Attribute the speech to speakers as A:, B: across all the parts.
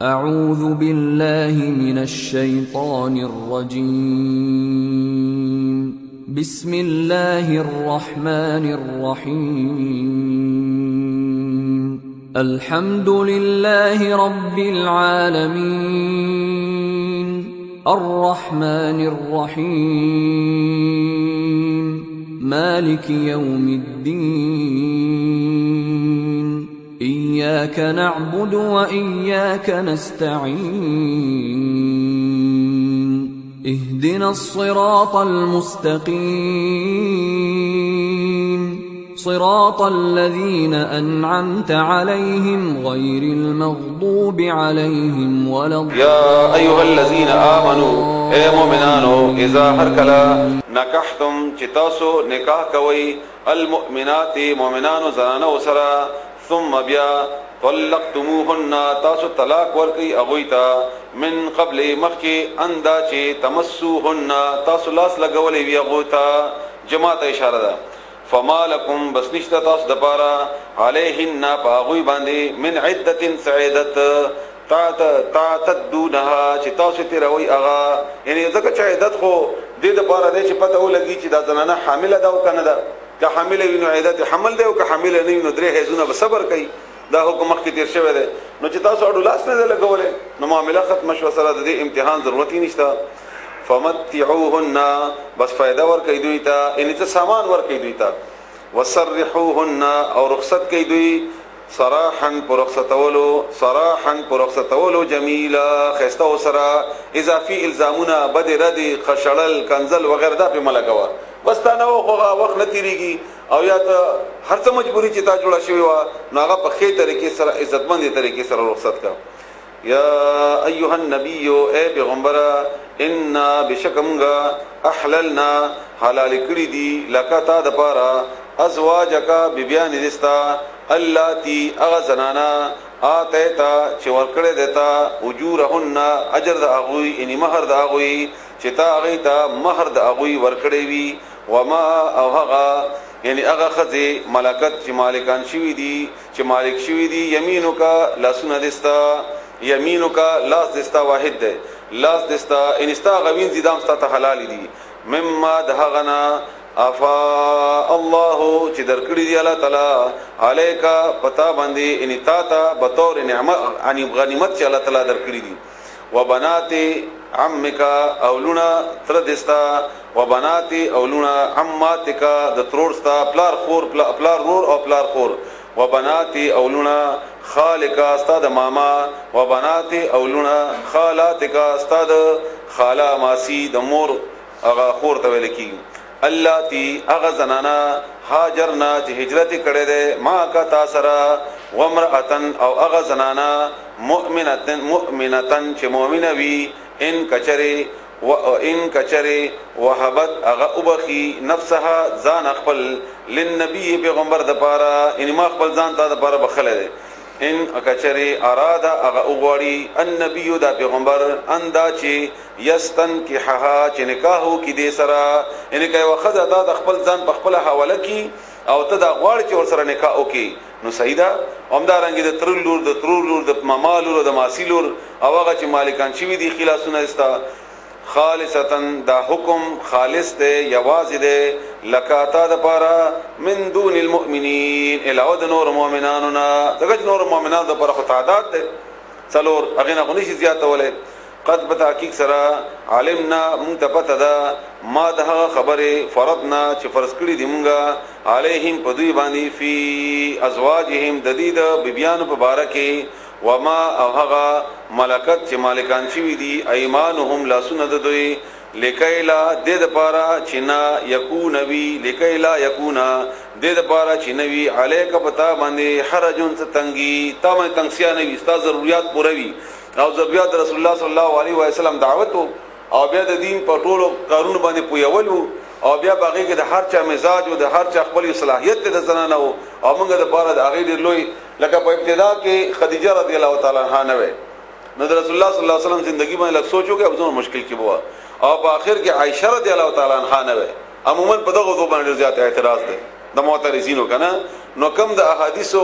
A: أعوذ بالله من الشيطان الرجيم. بسم الله الرحمن الرحيم. الحمد لله رب العالمين. الرحمن الرحيم. مالك يوم الدين. إياك نعبد وإياك نستعين. اهدنا الصراط المستقيم. صراط الذين أنعمت عليهم غير المغضوب عليهم ولا
B: یا ایها الذین آمنو، اے مؤمنانو، اذا هر کلا نکحتم، چې تاسو نکاح کوئ، المؤمنات، مؤمنانو زنانو سره، ثم بیا، طلقتموهن، تاسو طلاق ورکئ هغوی ته، من قبل، مخکې اندا چې، تمسوهن، تاسو لاس لګولې وي هغوی ته، جماع ته اشاره ده. فما لکم، بس نشته تاسو د پاره، علیهن، په هغوی باندې، من عدت، سعیدت، تعتدونها، چې تاسو تیروئ هغه. یعنی ځکه چې عدت خو دې د پاره دی چې پته ولګي چې دا زنانه حامله ده او که نه ده. که حامله وي نو عدت حمل دی، او که حامله نه وي نو درې حیضونه به صبر کوي. دا حکم مخکې تیر شوی دی. نو چې تاسو اډو لاس نه دی لګولی نو معامله ختمه شوه، سره د دې امتحان ضرورت یې نشته. فمتعوهن، بس فائدہ ورکوي دوی ته، یعنی څه سامان ورکوي دوی ته. وسرحوهن، او رخصت کوي دوی، صراحا، پر رخصتولو، صراحا، پر رخصتولو، جمیلا، خسته وسره. اضافي الزامونه، بد ردی، خشړل، کنزل وغیرہ دا په ملګوا، بس تا نه خو وخت نه تیریږي، او یا ته هر څه مجبوری چې تا جوړه شوی و، نو هغه په ښې طریقې سره، عزتمندې طریقې سره رخصت کا. یا ایها النبی، اے پیغمبره، انا، بشکمغا، احللنا، حلال کړی دي، لکه تا د پاره، ازواجک، بیبیان دستا، اللاتی، اغه زنانا، آتیتا، چې ورکړې دیتا، اجورهن، اجر د هغوی، یعنی مہر د هغوی، چې تا هغوی ته مہر د هغوی ورکړې وي. وما، او هغه، یعنی هغه ښځې، ملکت، چې مالکان شوي دي، چې مالک شوي دي، یمینک، لاسونه دستا، یمینک، لاس دستا، واحد دی، لاس دستا، یعنی ستا غوین زیدام ستا ته حلال دي، مما، د هغه نه، افا الله، چې درکړي دی الله تعالی، علیکا، پتا باندې، یعنی تا ته بطور نعمت، یعنی غنیمت چې الله تعالی درکړي دي. وبنات عمک، اولونا تر دستا، وبنات، اولونا، عماتک، د ترور ستا، پلار خور، پلار رور او پلار خور، وبنات، اولونا، خالک، ستا د ماما، وبنات، اولونا، خالاتک، ستا د خاله، ماسی، د مور هغه خور ته ویل کیږي. اللاتی، اغه زنانا، هاجرنا، چې هجرت کړي ده ما کا تا سره، ومرأتن، او اغه زنانا، مؤمنتن، مؤمنتن، چې مؤمنه وي، ان کچره و ان کچره وهبت، اغه وبخي، نفسها، ځان خپل، للنبي، پیغمبر د پاره، ان ما خپل ځان ته د پاره بخله ده. ان کچره اراده، اغه وغواړي، النبی، دا پیغمبر، اندا چې، یستنکحها، چې نکاح کی دې سره، ان کای وخذ دا د خپل ځان په خپل حواله کی او ته دا غواړي چې ور سره نکاح وکي نو صحیح ده. همدارنګه د تر لور، د ترور لور، د ماما لور، د ماسی لور، او هغه چې مالکان شوي دي خلاصونه استا. خالصتا، دا حکم خالص دی، یوازې دی، لکه تا د پاره، من دون المؤمنین، علاوه د نور مؤمنانو نه، ځکه چې نور مؤمنانو د پاره خو تعداد دی څلور، هغې نه خو نشي زیاتولی. قد، په تحقیق سره، علمنا، مونږ ته پته ده، ما، د هغه خبرې، فرضنا، چې فرض کړي دي مونږه، علیهم، په دوی باندې، فی ازواجهم، د دې د بیبیانو په باره کې، وما، او هغه، ملکت، چې مالکان شوي دي، ایمانهم، لاسونه د دوی، لکی لا، دې د پاره چې نه، یکون وی، لکی لا یکون، دې د پاره چې نه وي، علیک، پتا باندې، حرجن، څه تنګي، تا باندې تنگسیا نه وي، ستا ضروریات پوره وي. او ضروریات رسول الله صلی الله علیه وسلم دعوت، او بیا د دین په ټولو کارونو باندې پویولو، او بیا باغې کې د هر چا مزاج او د هر چا خپل صلاحیت ته د زنانه او موږ د پاره د هغې ډېر لوی. لکه په ابتدا کې خدیجه رضی الله تعالی عنها نه وه، نو د رسول الله صلی الله علیه وسلم زندگی باندې لږ سوچو کې ابزون مشکل کې بوا، او په آخر کې عائشه رضی الله تعالی عنها نه وه. عموما په دغه دوه باندې زیات اعتراض دی. د معترضینو کنه. نو کم د احادیثو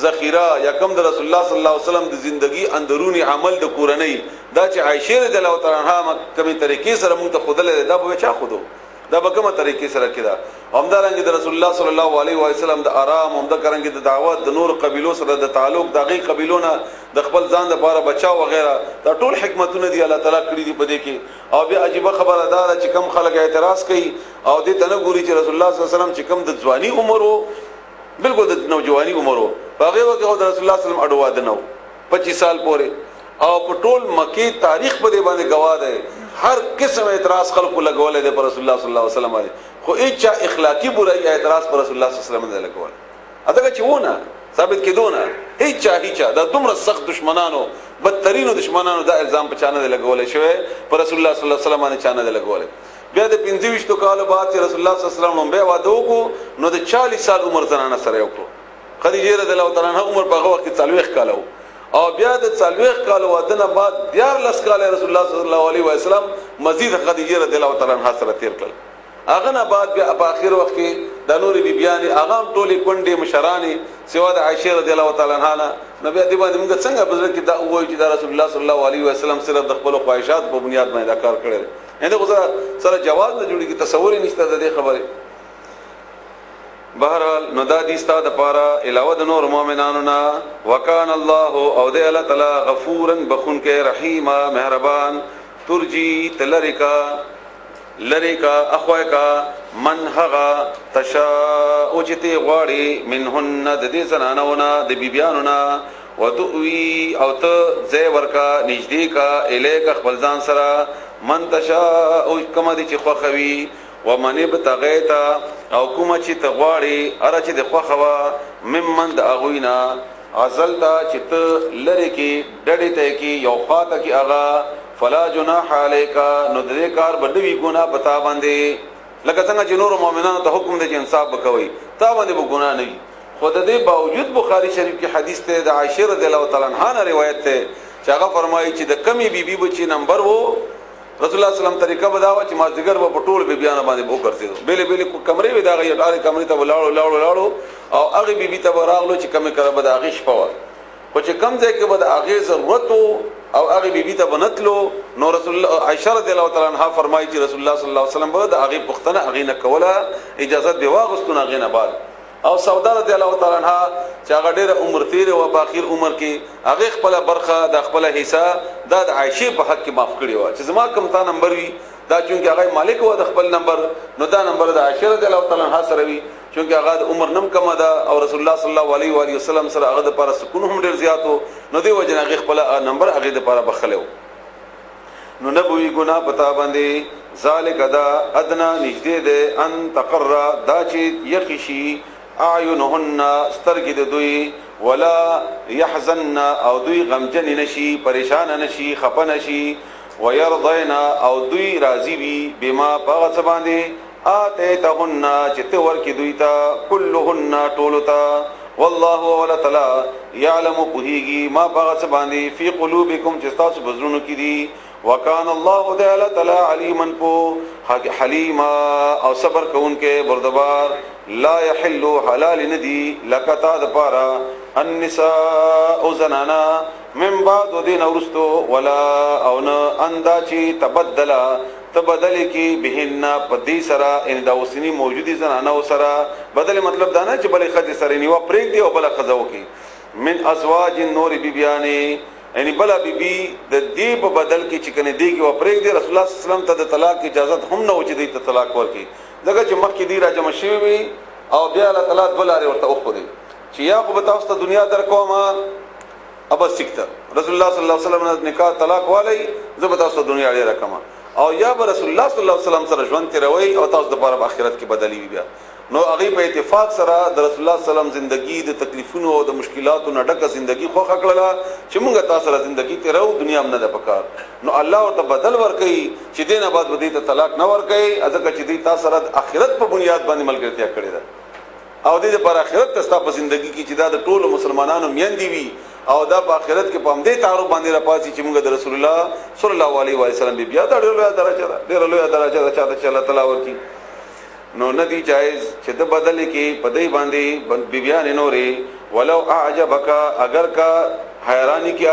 B: ذخیره یا کم د رسول الله صلی الله علیه وسلم د زندگی اندرونی عمل د کورنۍ دا چې عائشه رضی الله تعالی عنها کومې طریقې سره مونږ ته خودلې، دا به چا خودو، دا به کومه طریقې سره کړه. همدارنګه د رسول الله صلی الله علیه وسلم د آرام، همدارنګه د دعوت، د نور قبیلو سره د تعلق، د غي قبیلو نه د خپل ځان د پاره بچاو وغیرہ، دا ټول حکمتونه دی الله تعالی کړی دی په دې کې. او بیا عجیب خبره دا ده چې کم خلک اعتراض کوي او دې ته نه ګوري چې رسول الله صلی الله علیه وسلم چې کم د ځواني عمر وو، بالکل د نوجواني عمر وو، په هغه وخت کې د رسول الله صلی الله علیه وسلم اډو واده نه وو 25 سال پورې، او په ټول مکی تاریخ په دې باندې گواه دی. هر قسم اعتراض خلکو لګولې دی پر رسول الله صلی الله علیه وسلم باندې، خو هیڅ اخلاقی برای اعتراض پر رسول الله صلی الله علیه وسلم نه لګول، ځکه چې ونه ثابت کېدو نه هیڅ دا دومره سخت دشمنانو، بدترینو دشمنانو دا الزام په چانه لګولې شوی پر رسول الله صلی الله علیه وسلم باندې چانه لګولې. بیا د 25 کالو بعد چې رسول الله صلی الله علیه وسلم به واده وکړو، نو د 40 سال عمر زنانه سره وکړو. خدیجه رضی الله تعالی عنها عمر په هغه وخت کې 40 کال وو، او بیا د 40 کال واده نه بعد 14 کال رسول الله صلی الله علیه وسلم مزید خدیجه رضی الله تعالی عنها سره تیر کړل. هغه نه بعد بیا په اخر وخت کې د نورې بیبیانې هغه هم ټولې کونډې مشرانې سوا د عائشه رضی الله تعالی عنها نه. نو بیا دې باندې موږ څنګه په زړه کې دا ووایو چې دا رسول الله صلی الله علیه وسلم صرف د خپلو خواهشاتو په بنیاد باندې دا کار کړی دی؟ یعنې خو سره جواز نه جوړېږي، تصور یې نشته د دې خبرې. بهرحال نو دا دي ستا د پاره علاوه د نور مؤمنانو نه. وکان الله او دی الله تعالی غفورا بخونکی، رحیما مهربان. ترجی تلریکا لریکا اخویکا من هغه تشاء چې ته غواړې، منهن د دې زنانو نه، د بیبیانو نه، وتؤوي او ته ځای ورکا نږدې کا الیک خپل ځان سره، من تشاء کومه دې چې خوښوي، ومن ابتغیت او کومه چې ته غواړې، هره چې د خوښه وه، ممن د هغوی نه، عزلته چې ته لرې کې ډډې ته کې یو خواته کې هغه، فلا جناح علیک نو د دې کار به نه وي ګناه په تا باندې. لکه څنګه چې نورو مؤمنانو ته حکم دی چې انصاف به کوئ، تا باندې به ګناه نه وي. خو د دې باوجود بخاري شریف کې حدیث ته د عائشه رضی الله تعالی عنها نه روایت ته چې هغه فرمایي چې د کمی بیبي بچی نمبر وو، رسول الله صلی الله علیه وسلم طریقه به دا وه چې مازدیګر به په ټولو بیبیانو باندې به وګرځېدو، بېلې بېلې کمرې وې، د هغې هرې کمرې ته به لاړو لاړو لاړو او هغې بیبي ته به راغلو چې کمې کره به د هغې شپه وه. خو چې کم ځای کې به د هغې ضرورت و او هغې بیبي ته به نه تلو، نو رسول الله عائشه رضی الله تعالی عنها فرمایي چې رسول الله صلی الله علیه وسلم به د هغې پوښتنه هغې نه کوله، اجازت به واغستو نه هغې نه بعد. او سودا رضی الله تعالی عنها چې هغه ډېره عمر تېره وه، په اخر عمر کې هغې خپله برخه د خپله حصه دا د عائشې په حق کې معاف کړې وه چې زما کوم تا نمبر وي، دا چونکې هغه مالک وه د خپل نمبر، نو دا نمبر د عائشه رضی الله تعالی عنها سره وي، چونکې هغه د عمر نم کمه ده او رسول الله صلی الله علیه وآله وسلم سره هغه دپاره سکون هم ډېر زیات و، نو دې وجې نه هغې خپله نمبر هغې دپاره بخښلی و. نو نه به وي ګناه په تا باندې. ذالک دا ادنا نږدې دی، ان تقر دا چې یخې شي اعینهن سترګې د دوی، ولا یحزن او دوی غمجنې نه شي، پریشانه نه شي، خفه نه شي، ویرضین او دوی راضي وي بما په هغه څه باندې آتیتهن چې ته ورکې دوی ته، کلهن ټولو ته. والله ولا تعالی یعلم پوهیږي ما په هغه څه باندې فی قلوبکم چې ستاسو په زړونو کې دي. وکان الله تعالی تعالی علیما پو حلیما او صبر کوونکې بردبار. لا يحل حلال ندی لک تا د پاره النساء زنانا من بعد دین ورستو، ولا او نه اندا چې تبدل تبدل کی بهن پدی سره، ان دا اوسنی موجودی زنانه سره بدل، مطلب دا نه چې بلې خځه سره نیو پرېږدي دی او بل خځه وکي، من ازواج نور بیبیانی، یعنی بلا بی بی د دې په بدل کې چې کنه دی کې و پرېږدي. رسول الله صلی الله علیه وسلم ته د طلاق اجازه هم نه و چې دی ته طلاق ورکړي، ځکه چې مخکې دی راجمع شوی وي او بیا الله تعالی دوه لارې ورته وښودې چې یا خو به تاسو ته دنیا درکوم ابس ټیک ده، رسول الله صلی الله علیه وسلم نه نکاح طلاق والی، زه به تاسو ته دنیا ډېره کمه، او یا به رسول الله صلی الله علیه وسلم سره ژوند تېروئ او تاسو دپاره به آخرت کې بدلي وي. بیا نو هغې په اتفاق سره د رسول الله صلی الله علیه وسلم زندگی د تکلیفونو او د مشکلاتو نه ډکه زندگی خوښه کړله چې مونږ تاسو سره زندگی تېروو، دنیا هم نه ده پکار. نو الله ورته بدل ورکوي چې دې نه بعد به دوی ته طلاق نه ورکوي، ځکه چې دوی تاسو سره د آخرت په بنیاد باندې ملګرتیا کړې ده، او دې لپاره آخرت ته ستا په زندگی کې چې دا د ټولو مسلمانانو میندې وي او دا په آخرت کې په همدې تعارف باندې راپاڅي چې موږ د رسول الله صلی الله علیه وسلم بیا، دا ډېره لویه درجه ده، ډېره لویه درجه ده چاته چې الله تعالی ورکړي. نو ندی جائز چې د بدل کې په دې باندې بیبيان نورې. ولو اعجبک، اگر کا حیرانی کی.